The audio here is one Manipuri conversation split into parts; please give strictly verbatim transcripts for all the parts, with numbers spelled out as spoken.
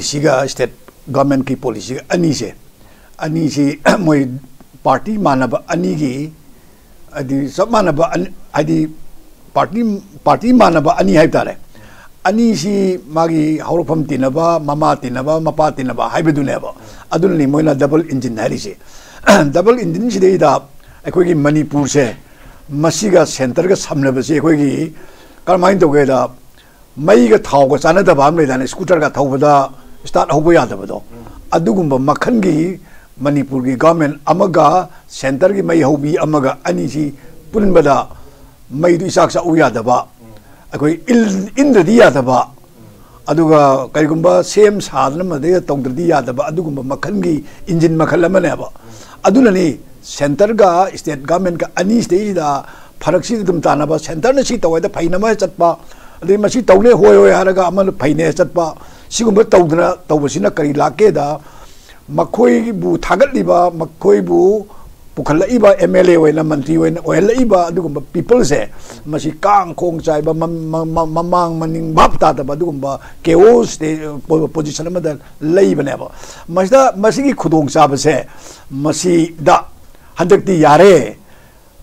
ꯁꯤꯒ ꯁ꯭ꯇꯦꯠ ꯒꯚꯔꯟꯃꯦꯟꯠꯀꯤ ꯄꯣꯂꯤꯁꯤꯒ ꯑꯅꯤꯁꯦ, ꯑꯅꯤꯁꯤ ꯃꯣꯏ ꯄꯥꯔꯇꯤ ꯃꯥꯟꯅꯕ ꯑꯅꯤꯒꯤ, ꯍꯥꯏꯗꯤ ꯆꯞ ꯃꯥꯟꯅꯕ ꯑꯅꯤ, ꯍꯥꯏꯗꯤ ꯄꯥꯔꯇꯤ, ꯄꯥꯔꯇꯤ ꯃꯥꯟꯅꯕ ꯑꯅꯤ ꯍꯥꯏꯕ ꯇꯥꯔꯦ꯫ ꯑꯅꯤꯁꯤ ꯃꯥꯒꯤ ꯍꯧꯔꯛꯐꯝ ꯇꯤꯟꯅꯕ, ꯃꯃꯥ ꯇꯤꯟꯅꯕ, ꯃꯄꯥ ꯇꯤꯟꯅꯕ ꯍꯥꯏꯕꯗꯨꯅꯦꯕ꯫ ꯑꯗꯨꯅꯅꯤ ꯃꯣꯏꯅ ꯗꯕꯜ ꯏꯟꯖꯤꯟ ꯍꯥꯏꯔꯤꯁꯦ꯫ ꯗꯕꯜ ꯏꯟꯖꯤꯟꯁꯤꯗꯩꯗ ꯑꯩꯈꯣꯏꯒꯤ ꯃꯅꯤꯄꯨꯔꯁꯦ, ꯃꯁꯤꯒ ꯁꯦꯟꯇꯔꯒ ꯁꯝꯅꯕꯁꯤ ꯑꯩꯈꯣꯏꯒꯤ ꯀꯔꯝꯍꯥꯏꯅ ꯇꯧꯒꯦꯗ, ꯃꯩꯒ ꯊꯥꯎꯒ ꯆꯥꯟꯅꯗꯕ ꯑꯃ ꯂꯩꯗꯥꯏꯅꯦ, ꯁ꯭ꯀꯨꯇꯔꯒ ꯊꯧꯕꯗ ꯁ꯭ꯇꯥꯔꯠ ꯍꯧꯕ ꯌꯥꯗꯕꯗꯣ, ꯑꯗꯨꯒꯨꯝꯕ ꯃꯈꯜꯒꯤ ꯃꯅꯤꯄꯨꯔꯒꯤ ꯒꯚꯔꯟꯃꯦꯟꯠ ꯑꯃꯒ ꯁꯦꯟꯇꯔꯒꯤ ꯃꯩ ꯍꯧꯕꯤ ꯑꯃꯒ ꯑꯅꯤꯁꯤ ꯄꯨꯟꯕꯗ ꯃꯩꯗꯨ ꯏꯆꯥꯛ ꯆꯥꯛꯎ ꯌꯥꯗꯕ, ꯑꯩꯈꯣꯏ ꯏꯜ-, ꯏꯟꯗ꯭ꯔꯗꯤ ꯌꯥꯗꯕ, ꯑꯗꯨꯒ ꯀꯔꯤꯒꯨꯝꯕ ꯁꯦꯝ ꯁꯥꯗꯅ ꯃꯗꯩꯗ ꯇꯧꯗ꯭ꯔꯗꯤ ꯌꯥꯗꯕ ꯑꯗꯨꯒꯨꯝꯕ ꯃꯈꯜꯒꯤ ꯏꯟꯖꯤꯟ ꯃꯈꯜ ꯑꯃꯅꯦꯕ꯫ ꯑꯗꯨꯅꯅꯤ ꯁꯦꯟꯇꯔꯒ ꯁ꯭ꯇꯦꯠ ꯒꯚꯔꯟꯃꯦꯟꯠꯀ ꯑꯅꯤꯁꯤꯗꯩꯁꯤꯗ ꯐꯔꯛꯁꯤꯗ ꯑꯗꯨꯝ ꯇꯥꯟꯅꯕ, ꯁꯦꯟꯇꯔꯅ ꯁꯤ ꯇꯧꯋꯦꯗ ꯐꯩꯅꯕ ꯆꯠꯄ, ꯑꯗꯩ ꯃꯁꯤ ꯇꯧꯅꯦ ꯍꯣꯏ ꯍꯣꯏ ꯍꯥꯏꯔꯒ ꯑꯃꯅ ꯐꯩꯅꯦ ꯆꯠꯄ, ꯁꯤꯒꯨꯝꯕ ꯇꯧꯗꯅ ꯇꯧꯕꯁꯤꯅ ꯀꯔꯤ ꯂꯥꯛꯀꯦꯗ, ꯃꯈꯣꯏꯕꯨ ꯊꯥꯒꯠꯂꯤꯕ, ꯃꯈꯣꯏꯕꯨ ꯄꯨꯈꯠꯂꯛꯏꯕ ꯑꯦꯝ ꯑꯦꯜ ꯑꯦ ꯑꯣꯏꯅ, ꯃꯟꯇ꯭ꯔꯤ ꯑꯣꯏꯅ ꯑꯣꯏꯍꯜꯂꯛꯏꯕ ꯑꯗꯨꯒꯨꯝꯕ ꯄꯤꯄꯜꯁꯦ, ꯃꯁꯤ ꯀꯥꯡ ꯈꯣꯡ ꯆꯥꯏꯕ, ꯃ-, ꯃ-, ꯃ-, ꯃꯃꯥꯡ ꯃꯅꯤꯡ ꯚꯥꯞ ꯇꯥꯗꯕ ꯑꯗꯨꯒꯨꯝꯕ ꯀꯦꯑꯣꯁ ꯄꯣ-, ꯄꯣꯖꯤꯁꯟ ꯑꯃꯗ ꯂꯩꯕꯅꯦꯕ꯫ ꯃꯁꯤꯗ, ꯃꯁꯤꯒꯤ ꯈꯨꯗꯣꯡꯆꯥꯕꯁꯦ, ꯃꯁꯤꯗ ꯍꯟꯗꯛꯇꯤ ꯌꯥꯔꯦ,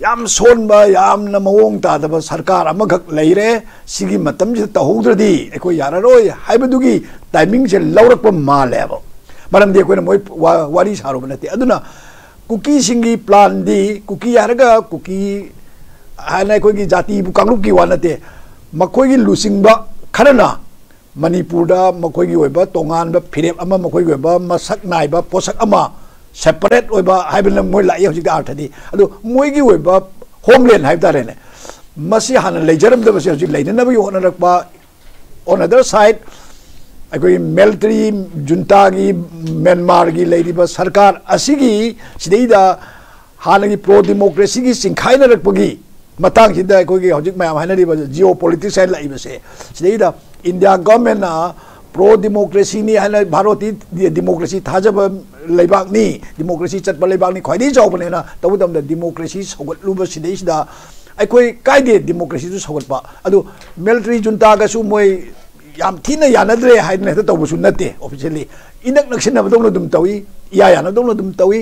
ꯌꯥꯝ ꯁꯣꯟꯕ, ꯌꯥꯝꯅ ꯃꯑꯣꯡ ꯇꯥꯗꯕ ꯁꯔꯀꯥꯔ ꯑꯃꯈꯛ ꯂꯩꯔꯦ, ꯁꯤꯒꯤ ꯃꯇꯝꯁꯤꯗ ꯇꯧꯍꯧꯗ꯭ꯔꯗꯤ ꯑꯩꯈꯣꯏ ꯌꯥꯔꯔꯣꯏ ꯍꯥꯏꯕꯗꯨꯒꯤ ꯇꯥꯏꯃꯤꯡꯁꯦ ꯂꯧꯔꯛꯄ ꯃꯥꯜꯂꯦꯕ꯫ ꯃꯔꯝꯗꯤ ꯑꯩꯈꯣꯏꯅ ꯃꯣꯏ ꯋꯥ-, ꯋꯥꯔꯤ ꯁꯥꯔꯨꯕ ꯅꯠꯇꯦ꯫ ꯑꯗꯨꯅ ꯀꯨꯀꯤꯁꯤꯡꯒꯤ ꯄ꯭ꯂꯥꯟꯗꯤ, ꯀꯨꯀꯤ ꯍꯥꯏꯔꯒ ꯀꯨꯀꯤ ꯍꯥꯏꯅ ꯑꯩꯈꯣꯏꯒꯤ ꯖꯥꯇꯤꯕꯨ ꯀꯥꯡꯂꯨꯞꯀꯤ ꯋꯥ ꯅꯠꯇꯦ, ꯃꯈꯣꯏꯒꯤ ꯂꯨꯆꯤꯡꯕ ꯈꯔꯅ ꯃꯅꯤꯄꯨꯔꯗ ꯃꯈꯣꯏꯒꯤ ꯑꯣꯏꯕ ꯇꯣꯉꯥꯟꯕ ꯐꯤꯔꯦꯞ ꯑꯃ, ꯃꯈꯣꯏꯒꯤ ꯑꯣꯏꯕ ꯃꯁꯛ ꯅꯥꯏꯕ ꯄꯣꯠꯁꯛ ꯑꯃ, ꯁꯦꯄꯔꯦꯠ ꯑꯣꯏꯕ ꯍꯥꯏꯕꯅ ꯃꯣꯏ ꯂꯥꯛꯏ ꯍꯧꯖꯤꯛꯇꯤ ꯑꯥꯔꯊꯗꯤ꯫ ꯑꯗꯨ ꯃꯣꯏꯒꯤ ꯑꯣꯏꯕ ꯍꯣꯝꯂꯦꯟ ꯍꯥꯏꯕ ꯇꯥꯔꯦꯅꯦ, ꯃꯁꯤ ꯍꯥꯟꯅ ꯂꯩꯖꯔꯝꯗꯕꯁꯦ ꯍꯧꯖꯤꯛ ꯂꯩꯅꯅꯕꯒꯤ ꯍꯣꯠꯅꯔꯛꯄ꯫ On other side, ꯑꯩꯈꯣꯏꯒꯤ ꯃꯤꯂꯤꯇꯔꯤ ꯖꯨꯟꯇꯥꯒꯤ, ꯃ꯭ꯌꯥꯟꯃꯥꯔꯒꯤ ꯂꯩꯔꯤꯕ ꯁꯔꯀꯥꯔ ꯑꯁꯤꯒꯤ ꯁꯤꯗꯩꯗ ꯍꯥꯟꯅꯒꯤ ꯄ꯭ꯔꯣ ꯗꯤꯃꯣꯀ꯭ꯔꯦꯁꯤꯒꯤ ꯆꯤꯡꯈꯥꯏꯅꯔꯛꯄꯒꯤ ꯃꯇꯥꯡꯁꯤꯗ ꯑꯩꯈꯣꯏꯒꯤ ꯍꯧꯖꯤꯛ ꯃꯌꯥꯝ ꯍꯥꯏꯅꯔꯤꯕ ꯖꯤꯑꯣ ꯄꯣꯂꯤꯇꯤꯛꯁ ꯍꯥꯏꯅ ꯂꯥꯛꯏꯕꯁꯦ, ꯁꯤꯗꯩꯗ ꯏꯟꯗꯤꯌꯥ ꯒꯚꯔꯟꯃꯦꯟꯠꯅ ꯄ꯭ꯔꯣ ꯗꯤꯃꯣꯀ꯭ꯔꯦꯁꯤꯅꯤ ꯍꯥꯏꯅ, ꯚꯥꯔꯠꯇꯤ ꯗꯤꯃꯣꯀ꯭ꯔꯦꯁꯤ ꯊꯥꯖꯕ ꯂꯩꯕꯥꯛꯅꯤ, ꯗꯤꯃꯣꯀ꯭ꯔꯦꯁꯤ ꯆꯠꯄ ꯂꯩꯕꯥꯛꯅꯤ, ꯈ꯭ꯋꯥꯏꯗꯒꯤ ꯆꯥꯎꯕꯅꯦꯅ ꯇꯧꯕ ꯃꯇꯝꯗ ꯗꯤꯃꯣꯀ꯭ꯔꯦꯁꯤ ꯁꯧꯒꯠꯂꯨꯕ ꯁꯤꯗꯩꯁꯤꯗ ꯑꯩꯈꯣꯏ ꯀꯥꯏꯗꯦ ꯗꯤꯃꯣꯀ꯭ꯔꯦꯁꯤꯁꯨ ꯁꯧꯒꯠꯄ꯫ ꯑꯗꯨ ꯃꯤꯂꯤꯇꯔꯤ ꯖꯨꯟꯇꯥꯒꯁꯨ ꯃꯣꯏ ꯌꯥꯝ ꯊꯤꯅ ꯌꯥꯅꯗ꯭ꯔꯦ ꯍꯥꯏꯗꯅ ꯍꯦꯛꯇ ꯇꯧꯕꯁꯨ ꯅꯠꯇꯦ꯫ Officially ꯏꯅꯛ ꯅꯛꯁꯤꯟꯅꯕꯗꯧꯅ ꯑꯗꯨꯝ ꯇꯧꯏ, ꯏꯌꯥ ꯌꯥꯅꯕꯗꯧꯅ ꯑꯗꯨꯝ ꯇꯧꯏ꯫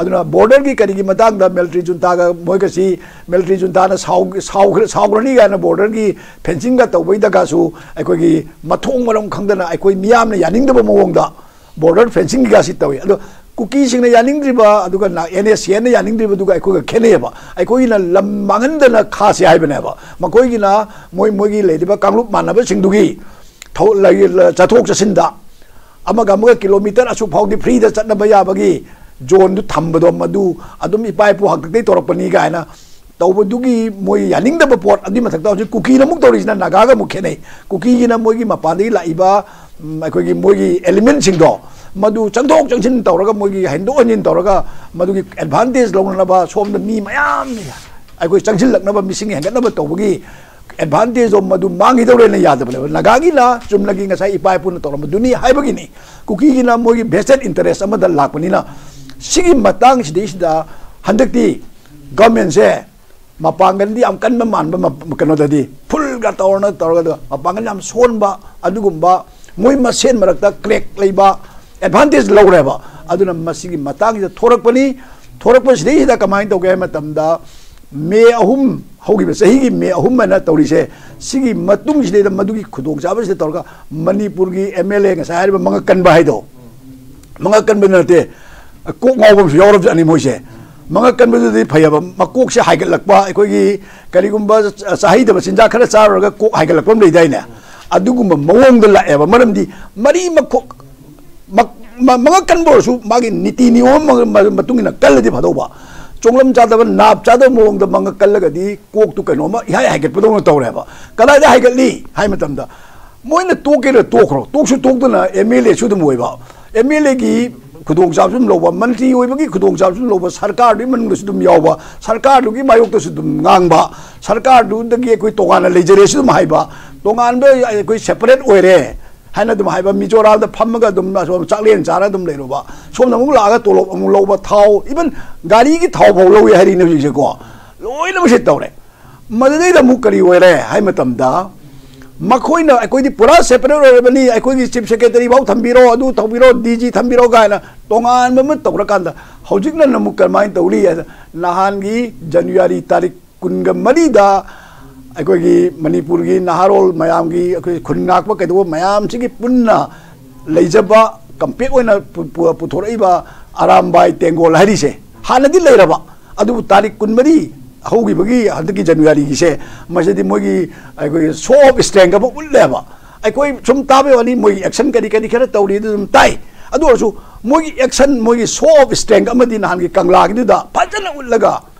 ꯑꯗꯨꯅ borderꯒꯤ ꯀꯔꯤꯒꯤ ꯃꯇꯥꯡꯗ military juntaꯒ ꯃꯣꯏꯒꯁꯤ, military juntaꯅ ꯁꯥꯎ-, ꯁꯥꯎꯈ꯭ꯔ-, ꯁꯥꯎꯈ꯭ꯔꯅꯤ ꯀꯥꯏꯅ borderꯒꯤ fencingꯒ ꯇꯧꯕꯩꯗꯒꯁꯨ ꯑꯩꯈꯣꯏꯒꯤ ꯃꯊꯣꯡ ꯃꯔꯝ ꯈꯪꯗꯅ ꯑꯩꯈꯣꯏ ꯃꯤꯌꯥꯝꯅ ꯌꯥꯅꯤꯡꯗꯕ ꯃꯑꯣꯡꯗ border fencingꯒꯤꯒꯁꯤ ꯇꯧꯏ꯫ ꯑꯗꯣ ꯀꯨꯀꯤꯁꯤꯡꯅ ꯌꯥꯅꯤꯡꯗ꯭ꯔꯤꯕ, ꯑꯗꯨꯒ ꯅ-, NSCNꯅ ꯌꯥꯅꯤꯡꯗ꯭ꯔꯤꯕꯗꯨꯒ ꯑꯩꯈꯣꯏꯒ ꯈꯦꯠꯅꯩꯌꯦꯕ꯫ ꯑꯩꯈꯣꯏꯒꯤꯅ ꯂꯝ ꯃꯥꯡꯍꯟꯗꯅ ꯈꯥꯁꯦ ꯍꯥꯏꯕꯅꯦꯕ, ꯃꯈꯣꯏꯒꯤꯅ ꯃꯣꯏ, ꯃꯣꯏꯒꯤ ꯂꯩꯔꯤꯕ ꯀꯥꯡꯂꯨꯞ ꯃꯥꯟꯅꯕꯁꯤꯡꯗꯨꯒꯤ ꯊꯧ-, ꯂꯩ-, ꯆꯠꯊꯣꯛ ꯆꯠꯁꯤꯟꯗ ꯑꯃꯒ ꯑꯃꯒ kilometre ꯑꯁꯨꯛ ꯐꯥꯎꯗꯤ freeꯗ ꯆꯠꯅꯕ ꯌꯥꯕꯒꯤ zoneꯗꯨ ꯊꯝꯕꯗꯣ, ꯃꯗꯨ ꯑꯗꯨꯝ ꯏꯄꯥ ꯏꯄꯨ ꯍꯥꯛꯇꯛꯇꯒꯤ ꯇꯧꯔꯛꯄꯅꯤ ꯀꯥꯏꯅ ꯇꯧꯕꯗꯨꯒꯤ ꯃꯣꯏ ꯌꯥꯅꯤꯡꯗꯕ ꯄꯣꯠ꯫ ꯑꯗꯨꯒꯤ ꯃꯊꯛꯇ ꯍꯧꯖꯤꯛ ꯀꯨꯀꯤꯅ ꯑꯃꯨꯛ ꯇꯧꯔꯤꯁꯤꯅ ꯅꯥꯒꯥꯒ ꯑꯃꯨꯛ ꯈꯦꯠꯅꯩ꯫ ꯀꯨꯀꯤꯒꯤꯅ ꯃꯣꯏꯒꯤ ꯃꯄꯥꯟꯗꯒꯤ ꯂꯥꯛꯏꯕ, ꯎꯝ, ꯑꯩꯈꯣꯏꯒꯤ ꯃꯣꯏꯒꯤ elementꯁꯤꯡꯗꯣ, ꯃꯗꯨ ꯆꯪꯊꯣꯛ ꯆꯪꯁꯤꯟ ꯇꯧꯔꯒ, ꯃꯣꯏꯒꯤ ꯍꯦꯟꯗꯣꯛ ꯍꯦꯟꯖꯤꯟ ꯇꯧꯔꯒ, ꯃꯗꯨꯒꯤ advantage ꯂꯧꯅꯅꯕ ꯁꯣꯝꯗ ꯃꯤ ꯃꯌꯥꯝ ꯑꯩꯈꯣꯏ ꯆꯪꯁꯤꯜꯂꯛꯅꯕ, ꯃꯤꯁꯤꯡ ꯍꯦꯟꯒꯠꯅꯕ ꯇꯧꯕꯒꯤ advantageꯗꯣ ꯃꯗꯨ ꯃꯥꯡꯈꯤꯗꯧꯔꯦꯅ ꯌꯥꯗꯕꯅꯦꯕ꯫ ꯅꯥꯒꯥꯒꯤꯅ ꯆꯨꯝꯅꯒꯤ ꯉꯁꯥꯏ ꯏꯄꯥ ꯏꯄꯨꯅ ꯇꯧꯔꯝꯕꯗꯨꯅꯤ ꯍꯥꯏꯕꯒꯤꯅꯤ, ꯀꯨꯀꯤꯒꯤꯅ ꯃꯣꯏꯒꯤ vested interest ꯑꯃꯗ ꯂꯥꯛꯄꯅꯤꯅ꯫ ꯁꯤꯒꯤ ꯃꯇꯥꯡꯁꯤꯗꯩꯁꯤꯗ ꯍꯟꯗꯛꯇꯤ governmentꯁꯦ ꯃꯄꯥꯡꯒꯜꯗꯤ ꯌꯥꯝ ꯀꯟꯕ ꯃꯥꯟꯕ, ꯃ-, ꯀꯩꯅꯣꯗꯗꯤ fullꯒ ꯇꯧꯔꯅ ꯇꯧꯔꯒ, ꯑꯗꯨꯒ ꯃꯄꯥꯡꯒꯜ ꯌꯥꯝ ꯁꯣꯟꯕ, ꯑꯗꯨꯒꯨꯝꯕ ꯃꯣꯏ ꯃꯁꯦꯟ ꯃꯔꯛꯇ crack ꯂꯩꯕ advantage ꯂꯧꯔꯦꯕ꯫ ꯑꯗꯨꯅ ꯃꯁꯤꯒꯤ ꯃꯇꯥꯡꯁꯤꯗ ꯊꯣꯔꯛꯄꯅꯤ꯫ ꯊꯣꯔꯛꯄꯁꯤꯗꯩꯁꯤꯗ ꯀꯃꯥꯏꯅ ꯇꯧꯒꯦ ꯍꯥꯏꯕ ꯃꯇꯝꯗ, May ꯑꯍꯨꯝ, ꯍꯧꯈꯤꯕ ꯆꯍꯤꯒꯤ May ꯑꯍꯨꯝ ꯍꯥꯏꯅ ꯇꯧꯔꯤꯁꯦ, ꯁꯤꯒꯤ ꯃꯇꯨꯡꯁꯤꯗꯩꯗ ꯃꯗꯨꯒꯤ ꯈꯨꯗꯣꯡꯆꯥꯕꯁꯤꯗ ꯇꯧꯔꯒ ꯃꯅꯤꯄꯨꯔꯒꯤ MLA ꯉꯁꯥꯏ ꯍꯥꯏꯔꯤꯕ ꯃꯉꯛ ꯀꯟꯕ ꯍꯥꯏꯗꯣ, ꯃꯉꯛ ꯀꯟꯕ ꯅꯠꯇꯦ, ꯀꯣꯛ ꯉꯥꯎꯕ ꯑꯃꯁꯨ ꯌꯥꯎꯔꯕꯖꯥꯠꯅꯤ ꯃꯣꯏꯁꯦ꯫ ꯃꯉꯛ ꯀꯟꯕꯗꯨꯗꯤ ꯐꯩꯌꯦꯕ, ꯃꯀꯣꯛꯁꯦ ꯍꯥꯏꯒꯠꯂꯛꯄ, ꯑꯩꯈꯣꯏꯒꯤ ꯀꯔꯤꯒꯨꯝꯕ ꯆꯥꯍꯩꯗꯕ ꯆꯤꯟꯖꯥꯛ ꯈꯔ ꯆꯥꯔꯨꯔꯒ ꯀꯣꯛ ꯍꯥꯏꯒꯠꯂꯛꯄ ꯑꯃ ꯂꯩꯗꯥꯏꯅꯦ, ꯑꯗꯨꯒꯨꯝꯕ ꯃꯑꯣꯡꯗ ꯂꯥꯛꯑꯦꯕ꯫ ꯃꯔꯝꯗꯤ ꯃꯔꯤ ꯃꯈꯣꯛ ꯃ-, ꯃ-, ꯃꯉꯛ ꯀꯟꯕ ꯑꯣꯏꯔꯁꯨ ꯃꯥꯒꯤ ꯅꯤꯇꯤ ꯅꯤꯌꯣꯝ ꯑꯃ ꯃ-, ꯃꯇꯨꯡ ꯏꯟꯅ ꯀꯜꯂꯗꯤ ꯐꯗꯧꯕ꯫ ꯆꯣꯡꯂꯝ ꯆꯥꯗꯕ, ꯅꯥꯞ ꯆꯥꯗꯕ ꯃꯑꯣꯡꯗ ꯃꯉꯛ ꯀꯜꯂꯒꯗꯤ ꯀꯣꯛꯇꯨ ꯀꯩꯅꯣꯝꯃ ꯏꯍꯥꯏ ꯍꯥꯏꯒꯠꯄꯗꯧꯅ ꯇꯧꯔꯦꯕ꯫ ꯀꯗꯥꯏꯗ ꯍꯥꯏꯒꯠꯂꯤ ꯍꯥꯏ ꯃꯇꯝꯗ, ꯃꯣꯏꯅ ꯇꯣꯛꯀꯦꯔ ꯇꯣꯛꯈ꯭ꯔꯣ, ꯇꯣꯛꯁꯨ ꯇꯣꯛꯇꯅ MLAꯁꯨ ꯑꯗꯨꯝ ꯑꯣꯏꯕ, MLAꯒꯤ ꯈꯨꯗꯣꯡꯆꯥꯕꯁꯨ ꯑꯗꯨꯝ ꯂꯧꯕ, ꯃꯟꯇ꯭ꯔꯤ ꯑꯣꯏꯕꯒꯤ ꯈꯨꯗꯣꯡꯆꯥꯕꯁꯨ ꯑꯗꯨꯝ ꯂꯧꯕ, ꯁꯔꯀꯥꯔꯗꯨꯒꯤ ꯃꯅꯨꯡꯗꯁꯨ ꯑꯗꯨꯝ ꯌꯥꯎꯕ, ꯁꯔꯀꯥꯔꯗꯨꯒꯤ ꯃꯥꯌꯣꯛꯇꯁꯨ ꯑꯗꯨꯝ ꯉꯥꯡꯕ, ꯁꯔꯀꯥꯔꯗꯨꯗꯒꯤ ꯑꯩꯈꯣꯏ ꯇꯣꯉꯥꯟꯅ ꯂꯩꯖꯔꯦꯁꯨ ꯑꯗꯨꯝ ꯍꯥꯏꯕ, ꯇꯣꯉꯥꯟꯕ ꯑꯩꯈꯣꯏ separate ꯑꯣꯏꯔꯦ ꯍꯥꯏꯅ ꯑꯗꯨꯝ ꯍꯥꯏꯕ, ꯃꯤꯖꯣꯔꯥꯝꯗ ꯐꯝꯃꯒ ꯑꯗꯨꯝ ꯑꯁꯣꯝ ꯆꯥꯛꯂꯦꯟ ꯆꯥꯔ ꯑꯗꯨꯝ ꯂꯩꯔꯨꯕ, ꯁꯣꯝꯗ ꯑꯃꯨꯛ ꯂꯥꯛꯑꯒ ꯇꯣꯂꯣꯞ ꯑꯃꯨꯛ ꯂꯧꯕ, ꯊꯥꯎ, even ꯒꯥꯔꯤꯒꯤ ꯊꯥꯎ ꯐꯥꯎ ꯂꯧꯏ ꯍꯥꯏꯔꯤꯅꯦ ꯍꯧꯖꯤꯛꯁꯦꯀꯣ꯫ ꯂꯣꯏꯅꯃꯛꯁꯦ ꯇꯧꯔꯦ꯫ ꯃꯗꯨꯗꯩꯗ ꯑꯃꯨꯛ ꯀꯔꯤ ꯑꯣꯏꯔꯦ ꯍꯥꯏ ꯃꯇꯝꯗ, ꯃꯈꯣꯏꯅ ꯑꯩꯈꯣꯏꯗꯤ ꯄꯨꯔꯥ separate ꯑꯣꯏꯔꯕꯅꯤ, ꯑꯩꯈꯣꯏꯒꯤ chief secretary ꯐꯥꯎ ꯊꯝꯕꯤꯔꯣ, ꯑꯗꯨ ꯇꯧꯕꯤꯔꯣ, D G ꯊꯝꯕꯤꯔꯣ ꯀꯥꯏꯅ ꯇꯣꯉꯥꯟꯕ ꯑꯃ ꯇꯧꯔꯀꯥꯟꯗ, ꯍꯧꯖꯤꯛꯅ ꯑꯃꯨꯛ ꯀꯃꯥꯏꯅ ꯇꯧꯔꯤ ꯍꯥꯏꯗ, ꯅꯍꯥꯟꯒꯤ January ꯇꯥꯔꯤꯛ ꯀꯨꯟꯒ ꯃꯔꯤꯗ ꯑꯩꯈꯣꯏꯒꯤ ꯃꯅꯤꯄꯨꯔꯒꯤ ꯅꯍꯥꯔꯣꯜ ꯃꯌꯥꯝꯒꯤ, ꯑꯩꯈꯣꯏ ꯈꯨꯟ ꯉꯥꯛꯄ ꯀꯩꯗꯧꯕ ꯃꯌꯥꯝꯁꯤꯒꯤ ꯄꯨꯟꯅ ꯂꯩꯖꯕ, compact ꯑꯣꯏꯅ ꯄꯨ-, ꯄꯨ-, ꯄꯨꯊꯣꯔꯛꯏꯕ ꯑꯔꯥꯝꯕꯥꯏ ꯇꯦꯡꯒꯣꯜ ꯍꯥꯏꯔꯤꯁꯦ ꯍꯥꯟꯅꯗꯤ ꯂꯩꯔꯕ, ꯑꯗꯨꯕꯨ ꯇꯥꯔꯤꯛ ꯀꯨꯟꯃꯔꯤ ꯍꯧꯈꯤꯕꯒꯤ ꯍꯟꯗꯛꯀꯤ Januaryꯒꯤꯁꯦ, ꯃꯁꯤꯗꯤ ꯃꯣꯏꯒꯤ, ꯑꯩꯈꯣꯏꯒꯤ show of strength ꯑꯃ ꯎꯠꯂꯦꯕ꯫ ꯑꯩꯈꯣꯏ ꯁꯨꯝ ꯇꯥꯕꯩ ꯋꯥꯅꯤ, ꯃꯣꯏꯒꯤ action ꯀꯔꯤ ꯀꯔꯤ ꯈꯔ ꯇꯧꯔꯤ ꯑꯗꯨ ꯑꯗꯨꯝ ꯇꯥꯏ꯫ ꯑꯗꯨ ꯑꯣꯏꯔꯁꯨ ꯃꯣꯏꯒꯤ action, ꯃꯣꯏꯒꯤ show of strength ꯑꯃꯗꯤ ꯅꯍꯥꯟꯒꯤ ꯀꯪꯂꯥꯒꯤꯗꯨꯗ ꯐꯖꯅ ꯎꯠꯂꯒ,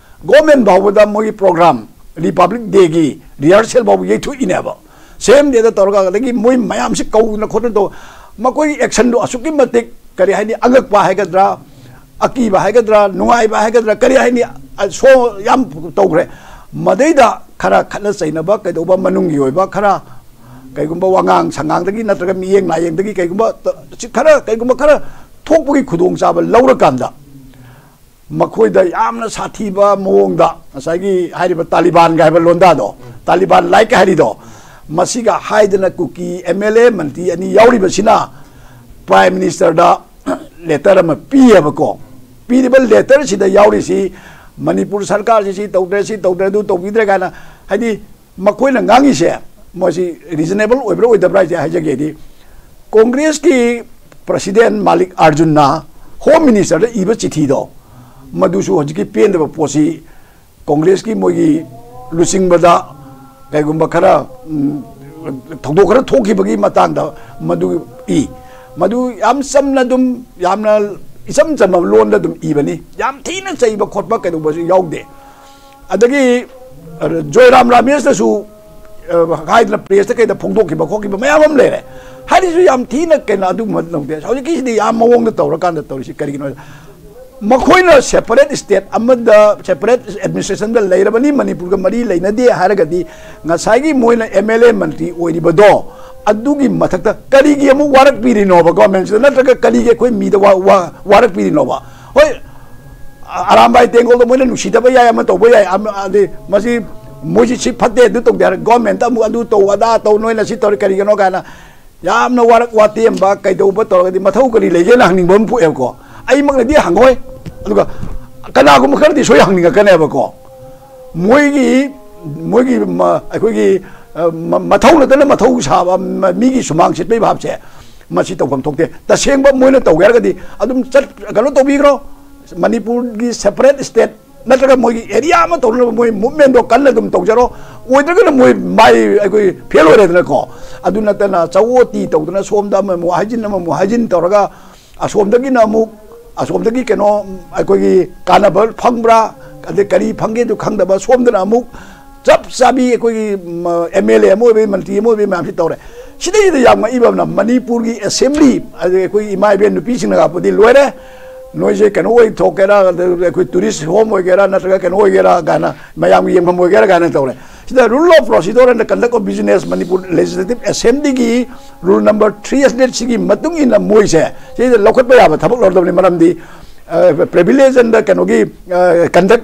government ꯐꯥꯎꯕꯗ ꯃꯣꯏꯒꯤ program, Republic Dayꯒꯤ rehearsal ꯐꯥꯎꯕ ꯌꯩꯊꯣꯛꯏꯅꯦꯕ꯫ Same dayꯗ ꯇꯧꯔꯒ, ꯑꯗꯒꯤ ꯃꯣꯏ ꯃꯌꯥꯝꯁꯤ ꯀꯧꯗꯅ ꯈꯣꯠꯇꯅ ꯇꯧ-, ꯃꯈꯣꯏꯒꯤ actionꯗꯣ ꯑꯁꯨꯛꯀꯤ ꯃꯇꯤꯛ, ꯀꯔꯤ ꯍꯥꯏꯅꯤ, ꯑꯉꯛꯄ ꯍꯥꯏꯒꯗ꯭ꯔꯥ, ꯑꯀꯤꯕ ꯍꯥꯏꯒꯗ꯭ꯔꯥ, ꯅꯨꯡꯉꯥꯏꯕ ꯍꯥꯏꯒꯗ꯭ꯔꯥ, ꯀꯔꯤ ꯍꯥꯏꯅꯤ, ꯑ, show ꯌꯥꯝ ꯇꯧꯈ꯭ꯔꯦ꯫ ꯃꯗꯩꯗ ꯈꯔ ꯈꯠꯅ ꯆꯩꯅꯕ ꯀꯩꯗꯧꯕ, ꯃꯅꯨꯡꯒꯤ ꯑꯣꯏꯕ ꯈꯔ, ꯀꯩꯒꯨꯝꯕ ꯋꯥꯉꯥꯡ ꯁꯉꯥꯡꯗꯒꯤ ꯅꯠꯇ꯭ꯔꯒ ꯃꯤꯠꯌꯦꯡ ꯅꯥꯌꯦꯡꯗꯒꯤ ꯀꯩꯒꯨꯝꯕ ꯇ-, ꯁꯤ ꯈꯔ, ꯀꯩꯒꯨꯝꯕ ꯈꯔ ꯊꯣꯛꯄꯒꯤ ꯈꯨꯗꯣꯡꯆꯥꯕ ꯂꯧꯔꯀꯥꯟꯗ, ꯃꯈꯣꯏꯗ ꯌꯥꯝꯅ ꯁꯥꯊꯤꯕ ꯃꯑꯣꯡꯗ ꯉꯁꯥꯏꯒꯤ ꯍꯥꯏꯔꯤꯕ ꯇꯥꯂꯤꯕꯥꯟꯒ ꯍꯥꯏꯕ ꯂꯣꯟꯗꯥꯗꯣ, ꯇꯥꯂꯤꯕꯥꯟ ꯂꯥꯏꯛꯀ ꯍꯥꯏꯔꯤꯗꯣ, ꯃꯁꯤꯒ ꯍꯥꯏꯗꯅ ꯀꯨꯀꯤ MLA ꯃꯟꯇ꯭ꯔꯤ ꯑꯅꯤ ꯌꯥꯎꯔꯤꯕꯁꯤꯅ Prime Ministerꯗ letter ꯑꯃ ꯄꯤꯌꯦꯕꯀꯣ꯫ ꯄꯤꯔꯤꯕ letterꯁꯤꯗ ꯌꯥꯎꯔꯤꯁꯤ, ꯃꯅꯤꯄꯨꯔ ꯁꯔꯀꯥꯔꯁꯤ ꯁꯤ ꯇꯧꯗ꯭ꯔꯦ, ꯁꯤ ꯇꯧꯗ꯭ꯔꯦ, ꯑꯗꯨ ꯇꯧꯕꯤꯗ꯭ꯔꯦ ꯀꯥꯏꯅ, ꯍꯥꯏꯗꯤ, ꯃꯈꯣꯏꯅ ꯉꯥꯡꯉꯤꯁꯦ, ꯃꯣꯏꯁꯤ reasonable ꯑꯣꯏꯕ꯭ꯔꯥ ꯑꯣꯏꯗꯕ꯭ꯔꯥ ꯍꯥꯏꯁꯦ ꯍꯥꯏꯖꯒꯦꯗꯤ, ꯀꯣꯡꯒ꯭ꯔꯦꯁꯀꯤ president ꯃꯥꯂꯤꯛ ꯑꯥꯔꯖꯨꯟꯅ Home Ministerꯗ ꯏꯕ ꯆꯤꯊꯤꯗꯣ, ꯃꯗꯨꯁꯨ ꯍꯧꯖꯤꯛꯀꯤ ꯄꯦꯟꯗꯕ ꯄꯣꯠꯁꯤ, ꯀꯣꯡꯒ꯭ꯔꯦꯁꯀꯤ ꯃꯣꯏꯒꯤ ꯂꯨꯆꯤꯡꯕꯗ ꯀꯩꯒꯨꯝꯕ ꯈꯔ, ꯎꯝ, ꯊꯧꯗꯣꯛ ꯈꯔ ꯊꯣꯛꯈꯤꯕꯒꯤ ꯃꯇꯥꯡꯗ ꯃꯗꯨ ꯏ꯫ ꯃꯗꯨ ꯌꯥꯝ ꯆꯝꯅ ꯑꯗꯨꯝ, ꯌꯥꯝꯅ ꯏꯆꯝ ꯆꯝꯕ ꯂꯣꯟꯗ ꯑꯗꯨꯝ ꯏꯕꯅꯤ꯫ ꯌꯥꯝ ꯊꯤꯅ ꯆꯩꯕ ꯈꯣꯠꯄ ꯀꯩꯗꯧꯕꯁꯨ ꯌꯥꯎꯗꯦ꯫ ꯑꯗꯒꯤ, ꯑ, ꯖꯣꯏꯔꯥꯝ ꯔꯥꯃꯦꯁꯅꯁꯨ, ꯑ, ꯍꯥꯏꯗꯅ pressꯇ ꯀꯩꯗ ꯐꯣꯡꯗꯣꯛꯈꯤꯕ ꯈꯣꯠꯈꯤꯕ ꯃꯌꯥꯝ ꯑꯃ ꯂꯩꯔꯦ꯫ ꯍꯥꯏꯔꯤꯁꯨ ꯌꯥꯝ ꯊꯤꯅ ꯀꯩꯅꯣ ꯑꯗꯨꯒꯨꯝꯕ ꯇꯧꯗꯦ꯫ ꯍꯧꯖꯤꯛꯀꯤꯁꯤꯗꯤ ꯌꯥꯝ ꯃꯑꯣꯡꯗ ꯇꯧꯔꯀꯥꯟꯗ ꯇꯧꯔꯤꯁꯤ ꯀꯔꯤꯒꯤꯅꯣ? ꯃꯈꯣꯏꯅ separate state ꯑꯃꯗ, separate administrationꯗ ꯂꯩꯔꯕꯅꯤ, ꯃꯅꯤꯄꯨꯔꯒ ꯃꯔꯤ ꯂꯩꯅꯗꯦ ꯍꯥꯏꯔꯒꯗꯤ, ꯉꯁꯥꯏꯒꯤ ꯃꯣꯏꯅ MLA ꯃꯟꯇ꯭ꯔꯤ ꯑꯣꯏꯔꯤꯕꯗꯣ, ꯑꯗꯨꯒꯤ ꯃꯊꯛꯇ ꯀꯔꯤꯒꯤ ꯑꯃꯨꯛ ꯋꯥꯔꯛꯄꯤꯔꯤꯅꯣꯕ governmentꯁꯤꯗ? ꯅꯠꯇ꯭ꯔꯒ ꯀꯔꯤꯒꯤ ꯑꯩꯈꯣꯏ ꯃꯤꯗ ꯋꯥ-, ꯋꯥ-, ꯋꯥꯔꯛꯄꯤꯔꯤꯅꯣꯕ? ꯍꯣꯏ, ꯑ-, ꯑꯔꯥꯝꯕꯥꯏ ꯇꯦꯡꯒꯣꯜꯗꯣ ꯃꯣꯏꯅ ꯅꯨꯡꯁꯤꯗꯕ ꯌꯥꯏ, ꯑꯃ ꯇꯧꯕ ꯌꯥꯏ, ꯑꯃ, ꯑꯗꯩ ꯃꯁꯤ ꯃꯣꯏꯁꯤ ꯁꯤ ꯐꯠꯇꯦ, ꯑꯗꯨ ꯇꯧꯗꯦ ꯍꯥꯏꯔ, ꯒꯣꯔꯃꯦꯟꯇ ꯑꯃꯨꯛ ꯑꯗꯨ ꯇꯧ, ꯑꯗꯥ ꯇꯧ, ꯅꯣꯏꯅ ꯁꯤ ꯇꯧꯔꯤ ꯀꯔꯤꯒꯤꯅꯣ ꯀꯥꯏꯅ ꯌꯥꯝꯅ ꯋꯥꯔꯛ ꯋꯥꯇꯦꯝꯕ ꯀꯩꯗꯧꯕ ꯇꯧꯔꯒꯗꯤ ꯃꯊꯧ ꯀꯔꯤ ꯂꯩꯒꯦꯅ ꯍꯪꯅꯤꯡꯕ ꯑꯃ ꯄꯣꯛꯑꯦꯕꯀꯣ꯫ ꯑꯩꯃꯛꯅꯗꯤ ꯍꯪꯉꯣꯏ, ꯑꯗꯨꯒ ꯀꯅꯥꯒꯨꯝꯕ ꯈꯔꯗꯤ ꯁꯣꯏ ꯍꯪꯅꯤꯡꯉꯛꯀꯅꯦꯕꯀꯣ꯫ ꯃꯣꯏꯒꯤ, ꯃꯣꯏꯒꯤ ꯃ-, ꯑꯩꯈꯣꯏꯒꯤ, ꯑ, ꯃ-, ꯃꯊꯧ ꯅꯠꯇꯅ ꯃꯊꯧ ꯁꯥꯕ, ꯃ-, ꯃꯤꯒꯤ ꯁꯨꯃꯥꯡ ꯁꯤꯠꯄꯒꯤ ꯚꯥꯞꯁꯦ, ꯃꯁꯤ ꯇꯧꯐꯝ ꯊꯣꯛꯇꯦ꯫ ꯇꯁꯦꯡꯕ ꯃꯣꯏꯅ ꯇꯧꯒꯦ ꯍꯥꯏꯔꯒꯗꯤ ꯑꯗꯨꯝ ꯆꯠ-, ꯀꯩꯅꯣ ꯇꯧꯕꯤꯈ꯭ꯔꯣ, ꯃꯅꯤꯄꯨꯔꯒꯤ ꯁꯦꯄꯔꯦꯠ ꯁ꯭ꯇꯦꯠ ꯅꯠꯇ꯭ꯔꯒ ꯃꯣꯏꯒꯤ ꯑꯦꯔꯤꯌꯥ ꯑꯃ ꯇꯧꯅꯅꯕ ꯃꯣꯏ ꯃꯨꯞꯃꯦꯟꯗꯣ ꯀꯟꯅ ꯑꯗꯨꯝ ꯇꯧꯖꯔꯣ꯫ ꯑꯣꯏꯗ꯭ꯔꯒꯅ ꯃꯣꯏ ꯃꯥꯏ ꯑꯩꯈꯣꯏ ꯐꯦꯜ ꯑꯣꯏꯔꯦꯗꯅꯀꯣ꯫ ꯑꯗꯨ ꯅꯠꯇꯅ ꯆꯋꯣꯇꯤ ꯇꯧꯗꯅ ꯁꯣꯝꯗ ꯑꯃꯃꯨꯛ ꯍꯥꯏꯖꯤꯟ, ꯑꯃꯃꯨꯛ ꯍꯥꯏꯖꯤꯟ ꯇꯧꯔꯒ ꯑꯁꯣꯝꯗꯒꯤꯅ ꯑꯃꯨꯛ, ꯑꯁꯣꯝꯗꯒꯤ ꯀꯩꯅꯣ, ꯑꯩꯈꯣꯏꯒꯤ ꯀꯥꯟꯅꯕ ꯐꯪꯕ꯭ꯔꯥ, ꯑꯗꯩ ꯀꯔꯤ ꯐꯪꯒꯦꯗꯨ ꯈꯪꯗꯕ, ꯁꯣꯝꯗꯅ ꯑꯃꯨꯛ ꯆꯞ ꯆꯥꯕꯤ ꯑꯩꯈꯣꯏꯒꯤ, ꯃ-, ꯑꯦꯝ ꯑꯦꯜ ꯑꯦ ꯑꯃ ꯑꯣꯏꯕꯒꯤ, ꯃꯟꯇ꯭ꯔꯤ ꯑꯃ ꯑꯣꯏꯕꯒꯤ ꯃꯌꯥꯝꯁꯤ ꯇꯧꯔꯦ꯫ ꯁꯤꯗꯩꯁꯤꯗ ꯌꯥꯝ ꯉꯛꯏꯕ ꯑꯃꯅ, ꯃꯅꯤꯄꯨꯔꯒꯤ ꯑꯦꯁꯦꯝꯕ꯭ꯂꯤ, ꯑꯗꯩ ꯑꯩꯈꯣꯏ ꯏꯃꯥ ꯏꯕꯦꯟ ꯅꯨꯄꯤꯁꯤꯡꯅꯒꯄꯨꯗꯤ ꯂꯣꯏꯔꯦ, ꯅꯣꯏꯁꯦ ꯀꯩꯅꯣ ꯑꯣꯏꯊꯣꯛꯀꯦꯔꯥ, ꯑꯗ ꯑꯩꯈꯣꯏ ꯇꯨꯔꯤꯁ ꯍꯣꯝ ꯑꯣꯏꯒꯦꯔꯥ, ꯅꯠꯇ꯭ꯔꯒ ꯀꯩꯅꯣ ꯑꯣꯏꯒꯦꯔꯥ ꯀꯥꯏꯅ, ꯃꯌꯥꯝꯒꯤ ꯌꯦꯡꯐꯝ ꯑꯣꯏꯒꯦꯔꯥ ꯀꯥꯏꯅ ꯇꯧꯔꯦ꯫ ꯁꯤꯗ Rule of Procedure and Conduct of Business, Manipur Legislative Assembly ꯒꯤ rule number three hundred ꯁꯤꯒꯤ ꯃꯇꯨꯡ ꯏꯟꯅ ꯃꯣꯏꯁꯦ ꯁꯤꯗ ꯂꯧꯈꯠꯄ ꯌꯥꯕ ꯊꯕꯛ ꯂꯧꯔꯗꯕꯅꯤ꯫ ꯃꯔꯝꯗꯤ, ꯑ, privilege and ꯀꯩꯅꯣꯒꯤ, ꯑ, conduct,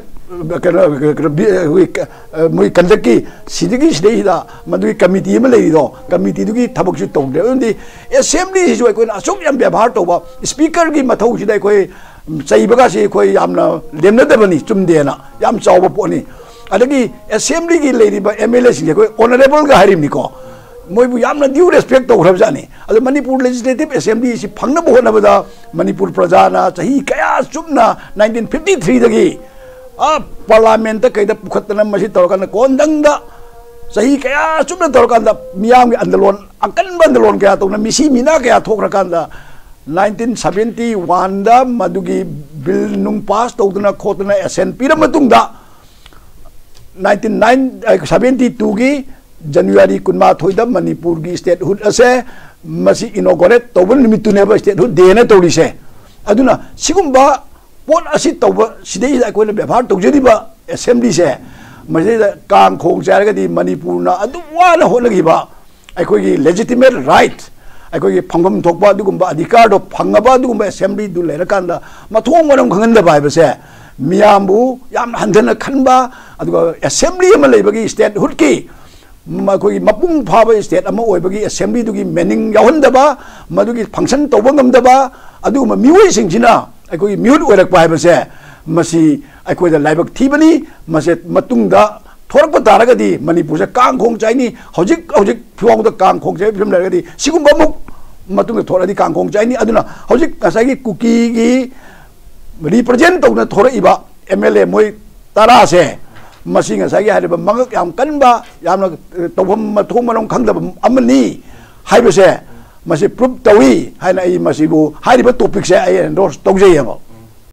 ꯀꯩꯅꯣ, ꯀꯩꯅꯣ, ꯕꯤ-, ꯑ, ꯃꯣꯏ ꯀꯟꯗꯛꯀꯤ ꯁꯤꯗꯒꯤ, ꯁꯤꯗꯩꯁꯤꯗ ꯃꯗꯨꯒꯤ ꯀꯃꯤꯇꯤ ꯑꯃ ꯂꯩꯔꯤꯗꯣ, ꯀꯃꯤꯇꯤꯗꯨꯒꯤ ꯊꯕꯛꯁꯨ ꯇꯧꯗ꯭ꯔꯦ꯫ ꯑꯗꯨꯗꯤ ꯑꯦꯁꯦꯝꯕ꯭ꯂꯤꯁꯤꯁꯨ ꯑꯩꯈꯣꯏꯅ ꯑꯁꯨꯛ ꯌꯥꯝ ꯕꯦꯕꯥꯔ ꯇꯧꯕ, ꯁ꯭ꯄꯤꯀꯔꯒꯤ ꯃꯊꯧꯁꯤꯗ ꯑꯩꯈꯣꯏ ꯆꯩꯕꯒꯁꯤ ꯑꯩꯈꯣꯏ ꯌꯥꯝꯅ ꯂꯦꯝꯅꯗꯕꯅꯤ, ꯆꯨꯝꯗꯦꯅ, ꯌꯥꯝ ꯆꯥꯎꯕ ꯄꯣꯠꯅꯤ꯫ ꯑꯗꯒꯤ ꯑꯦꯁꯦꯝꯕ꯭ꯂꯤꯒꯤ ꯂꯩꯔꯤꯕ ꯑꯦꯝ ꯑꯦꯜ ꯑꯦꯁꯤꯡꯁꯦ ꯑꯩꯈꯣꯏ ꯑꯣꯅꯔꯦꯕꯜꯒ ꯍꯥꯏꯔꯤꯕꯅꯤꯀꯣ, ꯃꯣꯏꯕꯨ ꯌꯥꯝꯅ due respect ꯇꯧꯈ꯭ꯔꯕꯖꯥꯠꯅꯤ꯫ ꯑꯗꯣ ꯃꯅꯤꯄꯨꯔ ꯂꯦꯖꯤꯁꯂꯦꯇꯤꯚ ꯑꯦꯁꯦꯝꯕ꯭ꯂꯤ ꯑꯁꯤ ꯐꯪꯅꯕ ꯍꯣꯠꯅꯕꯗ ꯃꯅꯤꯄꯨꯔ ꯄ꯭ꯔꯖꯥꯅ ꯆꯍꯤ ꯀꯌꯥ ꯆꯨꯞꯅ nineteen fifty three ꯗꯒꯤ, ꯑ, ꯄꯥꯔꯂꯥꯃꯦꯟꯇ ꯀꯩꯗ ꯄꯨꯈꯠꯇꯅ ꯃꯁꯤ ꯇꯧꯔꯀꯥꯟꯗ ꯀꯣꯟꯗꯪꯗ ꯆꯍꯤ ꯀꯌꯥ ꯆꯨꯞꯅ ꯇꯧꯔꯀꯥꯟꯗ ꯃꯤꯌꯥꯝꯒꯤ ꯑꯟꯗꯂꯣꯟ, ꯑꯀꯟꯕ ꯑꯟꯗꯂꯣꯟ ꯀꯌꯥ ꯇꯧꯗꯅ ꯃꯤꯁꯤ ꯃꯤꯅꯥ ꯀꯌꯥ ꯊꯣꯛꯈ꯭ꯔꯀꯥꯟꯗ nineteen seventy one ꯗ ꯃꯗꯨꯒꯤ ꯕꯤꯜ ꯅꯨꯡ ꯄꯥꯁ ꯇꯧꯗꯅ ꯈꯣꯠꯇꯅ ꯑꯦꯁꯦꯟ ꯄꯤꯔ ꯃꯇꯨꯡꯗ nineteen seventy two ꯒꯤ ꯖꯅꯋꯥꯔꯤ ꯀꯨꯟꯃꯥꯊꯣꯏꯗ ꯃꯅꯤꯄꯨꯔꯒꯤ statehood ꯑꯁꯦ ꯃꯁꯤ inaugurate ꯇꯧꯕ ꯅꯨꯃꯤꯠꯇꯨꯅꯦꯕ statehood day ꯅ ꯇꯧꯔꯤꯁꯦ꯫ ꯑꯗꯨꯅ ꯁꯤꯒꯨꯝꯕ ꯄꯣꯠ ꯑꯁꯤ ꯇꯧꯕ ꯁꯤꯗꯩꯁꯤꯗ ꯑꯩꯈꯣꯏꯅ ꯕꯦꯕꯥꯔ ꯇꯧꯖꯔꯤꯕ ꯑꯦꯁꯦꯝꯕ꯭ꯂꯤꯁꯦ, ꯃꯁꯤꯗ ꯀꯥꯡ ꯈꯣꯡ ꯆꯥꯏꯔꯒꯗꯤ ꯃꯅꯤꯄꯨꯔꯅ ꯑꯗꯨꯝ ꯋꯥꯅ ꯍꯣꯠꯅꯈꯤꯕ ꯑꯩꯈꯣꯏꯒꯤ legitimate right, ꯑꯩꯈꯣꯏꯒꯤ ꯐꯪꯐꯝ ꯊꯣꯛꯄ ꯑꯗꯨꯒꯨꯝꯕ ꯑꯙꯤꯀꯥꯔꯗꯣ ꯐꯪꯉꯕ ꯑꯗꯨꯒꯨꯝꯕ ꯑꯦꯁꯦꯝꯕ꯭ꯂꯤꯗꯨ ꯂꯩꯔꯀꯥꯟꯗ ꯃꯊꯣꯡ ꯃꯔꯝ ꯈꯪꯍꯟꯗꯕ ꯍꯥꯏꯕꯁꯦ ꯃꯤꯌꯥꯝꯕꯨ ꯌꯥꯝꯅ ꯍꯟꯊꯅ ꯈꯟꯕ, ꯑꯗꯨꯒ ꯑꯦꯁꯦꯝꯕ꯭ꯂꯤ ꯑꯃ ꯂꯩꯕꯒꯤ, ꯁ꯭ꯇꯦꯠꯍꯨꯗꯀꯤ ꯃꯈꯣꯏꯒꯤ ꯃꯄꯨꯡ ꯐꯥꯕ ꯁ꯭ꯇꯦꯠ ꯑꯃ ꯑꯣꯏꯕꯒꯤ ꯑꯦꯁꯦꯝꯕ꯭ꯂꯤꯗꯨꯒꯤ ꯃꯦꯅꯤꯡ ꯌꯥꯎꯍꯟꯗꯕ, ꯃꯗꯨꯒꯤ ꯐꯪꯁꯟ ꯇꯧꯕ ꯉꯝꯗꯕ ꯑꯗꯨꯒꯨꯝꯕ ꯃꯤꯑꯣꯏꯁꯤꯡꯁꯤꯅ ꯑꯩꯈꯣꯏꯒꯤ ꯃꯤꯍꯨꯠ ꯑꯣꯏꯔꯛꯄ ꯍꯥꯏꯕꯁꯦ, ꯃꯁꯤ ꯑꯩꯈꯣꯏꯗ ꯂꯥꯏꯕꯛ ꯊꯤꯕꯅꯤ꯫ ꯃꯁꯦ ꯃꯇꯨꯡꯗ ꯊꯣꯔꯛꯄ ꯇꯥꯔꯒꯗꯤ ꯃꯅꯤꯄꯨꯔꯁꯦ ꯀꯥꯡ ꯈꯣꯡ ꯆꯥꯏꯅꯤ꯫ ꯍꯧꯖꯤꯛ ꯍꯧꯖꯤꯛ ꯐꯤꯕꯥꯎꯗ ꯀꯥꯡ ꯈꯣꯡ ꯆꯥꯏꯕ ꯐꯤꯕꯝ ꯂꯩꯔꯒꯗꯤ, ꯁꯤꯒꯨꯝꯕ ꯑꯃꯨꯛ ꯃꯇꯨꯡꯗ ꯊꯣꯔꯛꯑꯗꯤ ꯀꯥꯡ ꯈꯣꯡ ꯆꯥꯏꯅꯤ꯫ ꯑꯗꯨꯅ ꯍꯧꯖꯤꯛ ꯉꯁꯥꯏꯒꯤ ꯀꯨꯀꯤꯒꯤ ꯔꯤꯄ꯭ꯔꯖꯦꯟ ꯇꯧꯗꯅ ꯊꯣꯔꯛꯏꯕ ꯑꯦꯝ ꯑꯦꯜ ꯑꯦ ꯃꯣꯏ ꯇꯔꯥꯁꯦ, ꯃꯁꯤ ꯉꯁꯥꯏꯒꯤ ꯍꯥꯏꯔꯤꯕ ꯃꯉꯛ ꯌꯥꯝ ꯀꯟꯕ, ꯌꯥꯝꯅ, ꯑ, ꯇꯧꯐꯝ ꯃꯊꯣꯡ ꯃꯔꯝ ꯈꯪꯗꯕ ꯑꯃꯅꯤ ꯍꯥꯏꯕꯁꯦ, ꯃꯁꯤ ꯄ꯭ꯔꯨꯞ ꯇꯧꯏ ꯍꯥꯏꯅ ꯑꯩ ꯃꯁꯤꯕꯨ, ꯍꯥꯏꯔꯤꯕ ꯇꯣꯄꯤꯛꯁꯦ ꯑꯩ ꯑꯦꯟꯗꯣꯔꯁ ꯇꯧꯖꯩꯑꯕ꯫